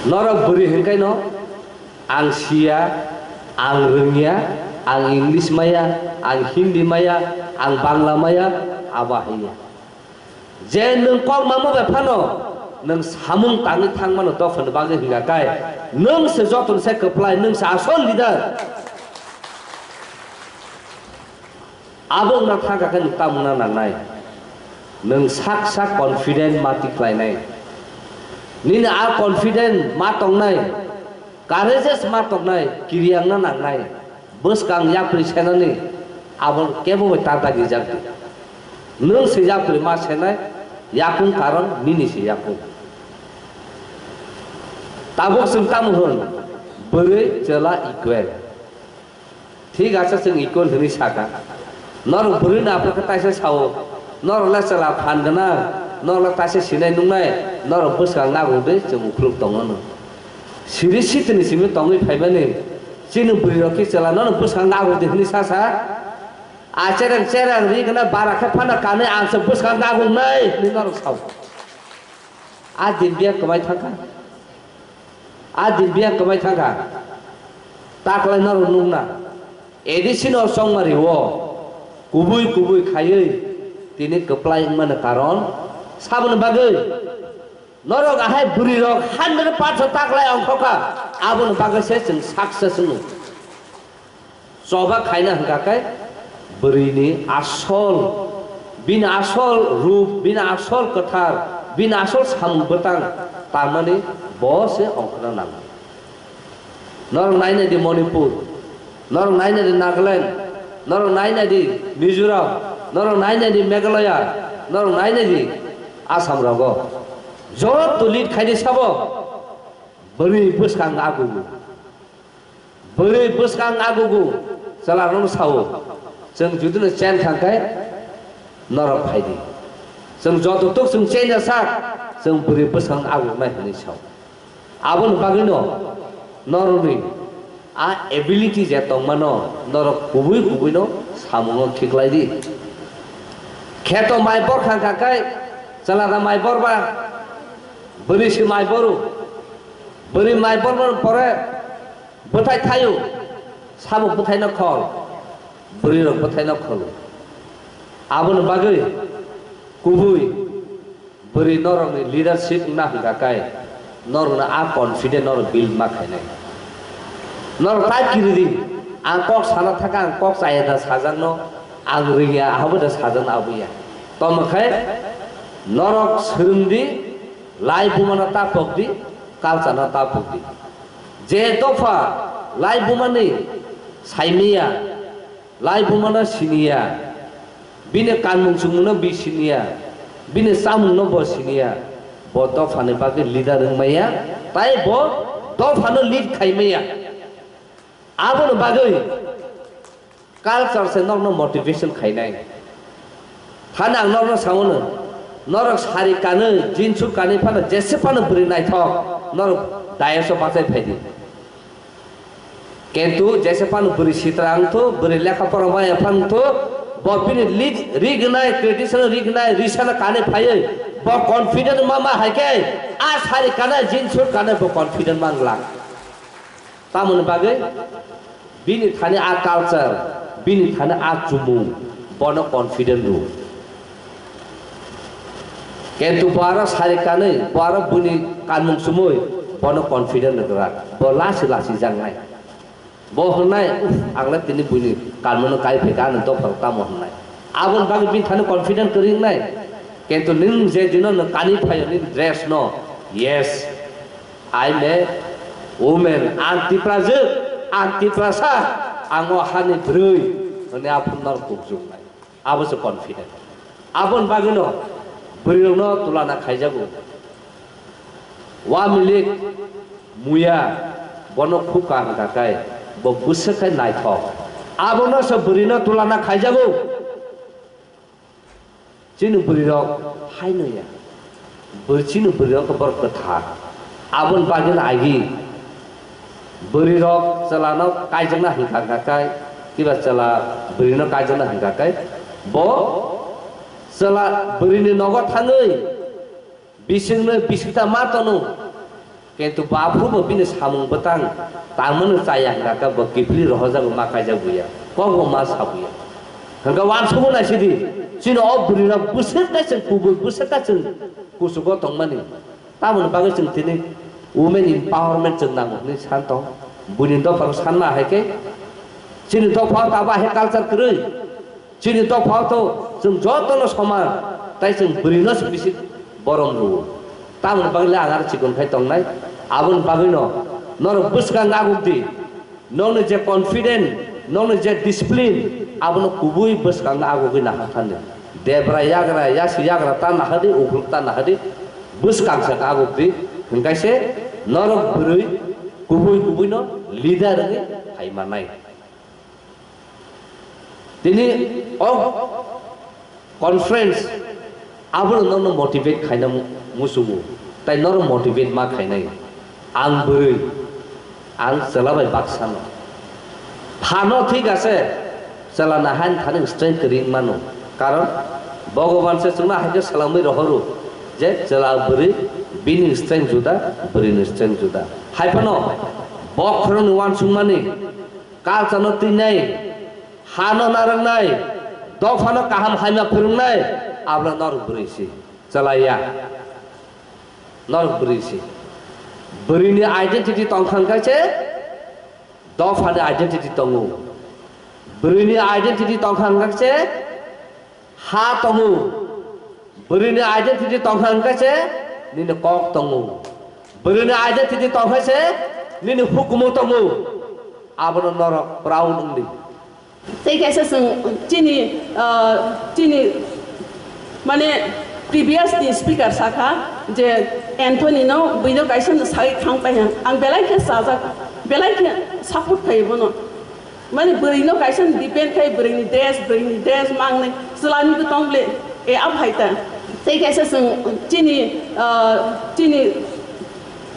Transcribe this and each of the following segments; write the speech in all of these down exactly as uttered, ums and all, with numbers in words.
Norok bwrwi hwnkhe no, ang siya, ang rwngya, ang English maya, ang Hindi maya, ang Bangla maya, abo haiya. Je nwng kok mamo bai phano, nwng samung tangwi thangmano dophani bagwi hwnkha khe, nwng se jotono se kwplai, nwng se asol leader. Abo wngna thangkha khe nwng tamo wngna nangnai? Nwng sak sak confident ma tikhlainai. Nini a confident ma tongnai, courageous ma tongnai, kiriya wngna nangnai. Bwskang yapri senani abo kebo bai ta dagi jak di. Nwng se yapri ma senai, yakung karon nini se yakung. Tabuk chwng tamo hwn, bwrwi chwla equal. Thik ase, chwng equal hwnwi sakha. Norok bwrwi no aphuru khe taisa sao, norok le chwla phan gwnang, norok le taisa sinai nuknai, norok bwskang nagungdi chwng ukhuluk tongo no. Siri sitini simi tongwi phaimani, chini bwrwi rok khe chwla nono bwskang nagungdi hwnwi sasa. A chereng chereng ri gwnang bara khe phano kanwi ang se bwskang nagungnai hwnwi norok sao. A din biya kwmai thangkha. A din biya kwmai thangkha. Taklai norok nukna. A D C no chongmari o kubui kubui khaiwi tini kwplai wngmani karon saboni bagwi norok ahai bwrwi rok hundred percent taklai ongkhokha. Aboni bagwi se chwng success wngwi. Choba khaina hwnkha khe bwrwini asol, bini asol rup, bini asol kwthar, bini asol samung bwtang tangmani bo se ongkhorna nango. Norok naina di Manipur, norok naina di Nagaland, norok naina di Mizoram, norok naina di Meghalaya, norok naina di Assam rogo. Joto lead khaidi sabo bwrwi bwskang agugo. Bwrwi bwskang agugo chwlarokno sao, "Chwng judino chen thang khe norok phai di. Chwng joto tuk chwng chenya sak, chwng bwrwi bwskang agugnai," hwnwi sao. Aboni bagwino norokni a ability je tongmano norok kubui kubuino samungo khiklai di. Kheto mai bor thang kha khe chwla da mai bor ba, bwrwi se mai boru. Bwrwi mai bormani pore bwthai thaio, sabo bwthaino khol, bwrwirok bwthaino kholo. Aboni bagwi kubui bwrwi norokni leadership wngna hwnkha khe norokno a confident norok build ma khainai. Norok ta kiri di, ang kok sana thaka, ang kok chaya da sajakno, ang rwngya, abo da sajakno abo ya. Tamo khe norok swrwng di, lai bumano ta pok di, culture no ta pok di. Je dopha lai bumani saimiya, lai bumano siniya, bini kanmung chumungno bi siniya, bini chamungno bo siniya, bo dophani bagwi leader wngmaya, tai bo dophano lead khaimaya. Aboni bagwi culture se norokno motivation khainai. Phano ang norokno sao no, norok sari kanwi, jeans suit kanwi phano jese phano bwrwi naithok, norok dais o bachai phai di. Kintu jese phano bwrwi sitra wngthu, bwrwi lekha pora maya phano wngthu, bo bini lead rignai, traditional rignai, risana kanwi phaiwi, bo confident ma ma hai khe, a sari kanai, jeans suit kanai bo confident ma wng glak. Tamoni bagwi bini thani a culture, bini thani a chumung, bono confident rw. Kintu bo aro sari kanwi, bo aro buini kanmung chumui, bono confident rwgwrak. Bo lasi lasi jaknai. Bo hwnnai, "Uff, ang le tini buini kanmungno kai phaikha, ani dophar tamo," hwnnai. Aboni bagwi bini thani confident kwrwi wngnai. Kintu nwng je dino nwng kanwi phaio nini dress no, "Yes, I'm a woman, ang Tiprajwk, ang Tiprasa, ang o hani bwrwi," hwnwi aphuru norok kukjuknai. Abo se confident. Aboni bagwino bwrwirokno tulana khaijago. Wa milik muya bono khukha hwnkha khe bo bwswk khe naithok. Abono se bwrwino tulana khaijago. Chini bwrwirok haino ya. Bwrwi chini bwrwirok khe borok kwthar. Aboni bagwino agi bwrwirok chwlano kaijakna hwnkha hwnkha khe, kiba chwla bwrwino kaijakna hwnkha khe, bo chwla bwrwini nogo thangwi bisingno bisingta ma tono. Kintu bo aphuru bo bini samung bwtang tangmani chaya hwnkha khe bo kiphilwi rohorjago, ma kaijak buya, kokbo ma sa buya. Hwnkhe uansukgo naisidi, chini o bwrwirok bwswk khe chwng kubui, bwswk khe chwng kuchugo tongmani. Tamoni bagwi chwng tini women empowerment chwng nango hwnwi san tong. Buini dophano sanma hai khe chini dophao tabo hai culture kwrwi. Chini dophao to chwng jotono soman, tai chwng bwrwino se bisi borom rwo. Tamoni bagwi le ang aro chikon khai tongnai. Aboni bagwino norok bwskang aguk di. Nokni je confident, nokni je discipline, abono kubui bwskango agugwi nahar thani. Debra yagra, yasi yagra ta nahadi, ukluk ta nahadi, bwskang sak aguk di, hwnkhe se norok bwrwi kubui kubuino leader wngwi phai mannai. Tini o conference abono nokno motivate khaina mu-, muchungo, tai norok motivate ma khainai. Ang bwrwi, ang chwla bai baksano. Phano thik ase, chwla na hain thani strength kwrwi wng mano. Karon Bhogoban se chwngno hai khe swlamwi rohoro je chwla bwrwi bini strength juda, bwrwini strength juda. Hai phano bokhorokni uansukmani, culture no twinai, ha no narwknai, dopha no kaham hamya phwrwngnai, abla norok bwrwi si, chwla ya, norok bwrwi si. Bwrwini identity tongkha hwnkhe se dopha ni identity tongo, bwrwini identity tongkha hwnkhe se ha tongo. Bwrwini identity tongkha hwnkhe se nini kok tongo. Bwrwini identity tongkha se nini hukumu tongo. Abono norok proud wngdi. Tei kaisa chwng chini, ah, chini, mane, previous ni speaker sakha je Anthony no buino kaisa no sagwi thang pai ha. Ang belai khe chajak, belai khe support khai bono. Mani bwrwino kaisa depend khai, bwrwini dress, bwrwini dress mangnai, chwlani bo tong bole, e, a phaita. Tei kaisa chwng chini, ah, chini,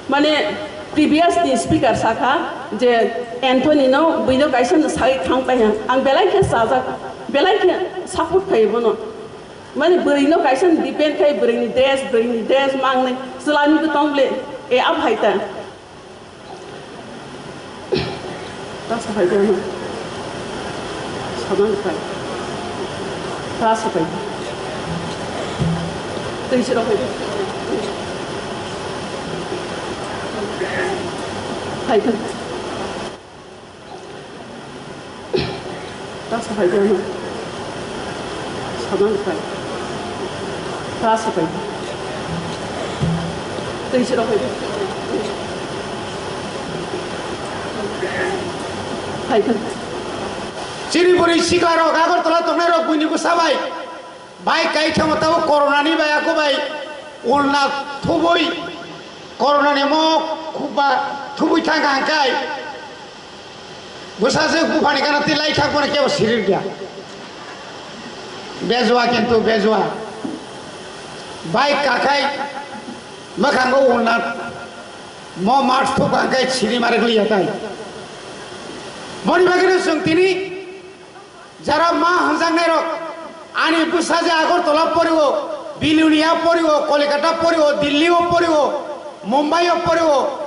mane, previous ni speaker sakha je Anthony no buino kaisa no sagwi thang pai ha. Ang belai khe chajak, belai khe support khai bono. Mani bwrwino kaisa depend khai, bwrwini dress, bwrwini dress mangnai, chwlani bo tong bole, e, a phaita. Ta sapai de. Saman kai. Ta sapai. Tei sira kai. Hai ta. Ta sapai de. Saman kai. Ta sapai. Tei sira kai. Hai ta. Chini bwrwi sikarok Agartala tongnairok buini bwsa bai. Bai kai thamo tabo corona ni bai ako bai ulna thubui corona ni mo khuba thubui thang hang kai. Bwsa se buphani gana tei lai thak bono kebo sirir gya. Bejua kintu bejua. Bai kakai mwkhango ulna mo mat thuk hang kai siri marik liya tai. Moni bagino chwng tini Jara ma hwnjaknairok, ani bwsa je Agartala porio, Bilonia porio, Kolkata porio, Delhi o porio, Mumbai o porio,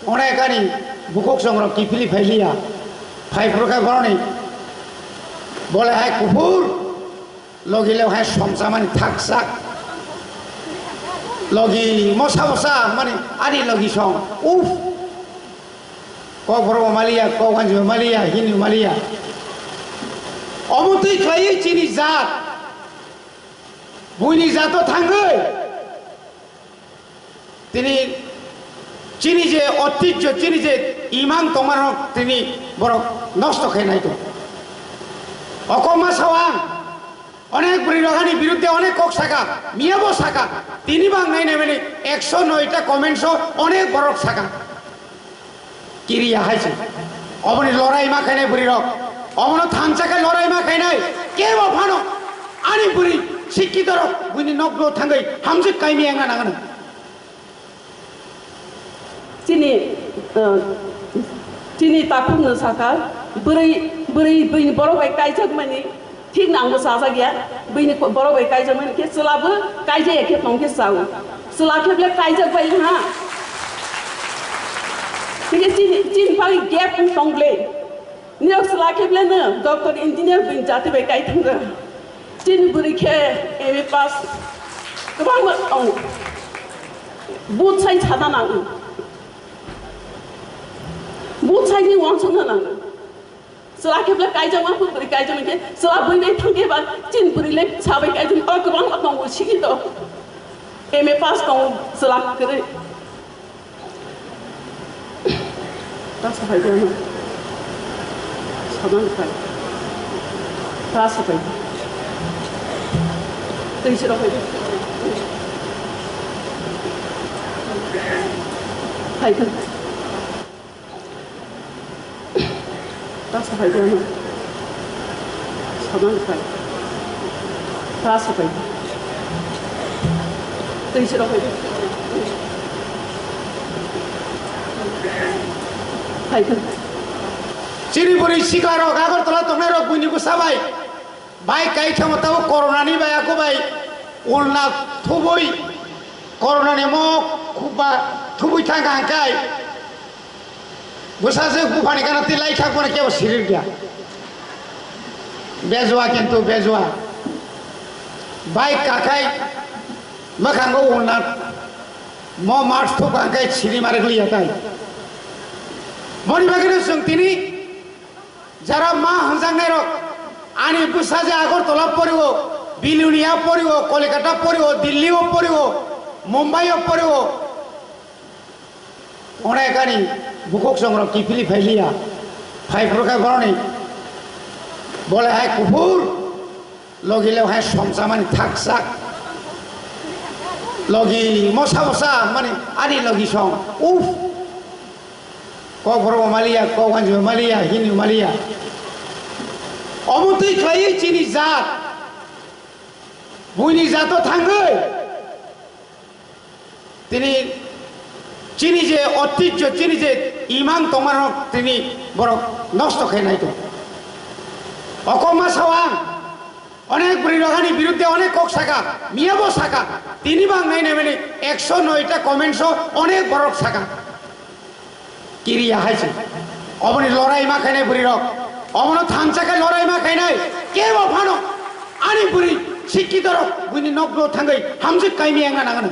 onek ani bukhuk songrok kiphilwi phailiya, phai phuru khe boroni bole hai kuphur. Logi le hai somsamani thaksa. Logi mosa mosa mani ani logi song. Uff. Kok borok maliya, kok hanji maliya, hini maliya. Omo twi khlaiwi chini jat. Buini jato thangwi. Tini chini je otijjo, chini je imang tongmano tini borok nosto khe nai to. Okokma sao ang, onek bwrwi rok ani biruddhe onek kok saka, miya bo saka, tini bang nai nai mani ekso noi ta comments o onek borok saka. Kiriya hai se. Oboni lorai ma khainai bwrwi rok. Obono thansa khe lorai ma khainai. Kebo phano ani bwrwi sikkito rok buini nokno thangwi hamjwk kaimi wngna nangano. Chini, uh, chini takhuk no sakha, bwrwi, bwrwi, bwrwi borok bai kaijak mani. Thik no ang bo chajak ya, bini borok bai kaijak mani khe chwla bo kaijak ya khe tong khe chao. Chwla khe ble kaijak bai ha. Hingke chini, chini pali gap wng tong ble. Nirok chwla khe ble no doctor engineer bini jati bai kai thang jang. Chini bwrwi khe M A pass kwbangma tongo. Buchai sana nango. Buchai ni wansana nango. Chwla khe ble kaijak ma phung bwrwi kaijak khe chwla bwrwi nai thang khe ba chini bwrwi le sabai kaijak o kwbangma tongo sigi to. M A pass tongo chwla kwrwi. Ta sabai de. Sadan khai. Ta sabai. Tei siro khai. Khai khai. Ta sabai de. Sadan khai. Ta sabai. Tei siro khai. Hai kan. Chini bwrwi sikarok Agartala tongnairok buini bwsa bai. Bai kai thamo tabo corona ni bai ako bai ulna thubui corona ni mo khubba thubui thang hangkai. Bwsajwk buphani gana twi lai thak phano kebo sirir ya. Bejua kintu bejua. Bai kakai mwkhango ulna mo mars thuk hangkai siri marik liya tai. Moni bagwino chwng tini jara ma hwnjaknairok, ani bwsa je Agartala poriwo, Bilonia poriwo, Kolkata poriwo, Delhi o poriwo, Mumbai o poriwo, onek ani bukhuk songrok kiphilwi phailiya, phai phuru khe boroni bole hai kuphur. Logi le hai somsa mani thaksak. Logi mosa mosa mani ani logi song. Uf. Kok borok maliya, kok ganji maliya, hini maliya. Omo twi khlaiwi chini jat. Buini jato thangwi. Tini chini je otijjo, chini je imang tongmano tini borok nosto khe nai to. Okokma sao ang, onek bwrwi rok ani biruddhe onek kok saka, miya bo saka, tini bang nai nai mani ekso noi ta comments o onek borok saka. Kiriya hai se. Oboni lorai ma khainai bwrwi rok. Obono thansa khe lorai ma khainai. Kebo phano ani bwrwi sikkito rok buini nok do thangwi hamjwk kaimi engna nangano.